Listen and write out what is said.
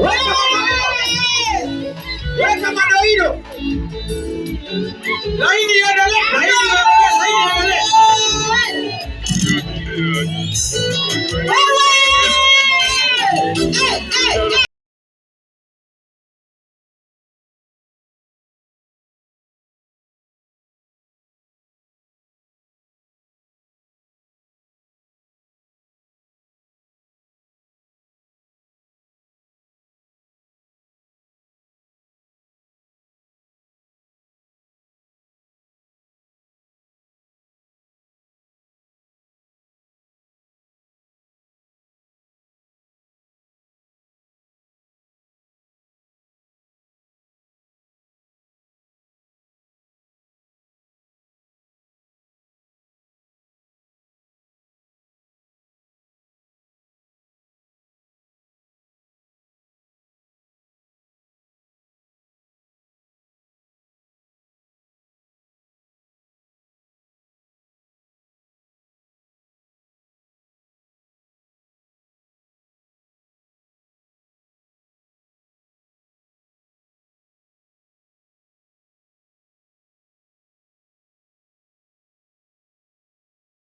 Weka madoido. Weka madoido. Laini iendelee, laini iendelee, laini iendelee. Wewe! Eh, eh, eh.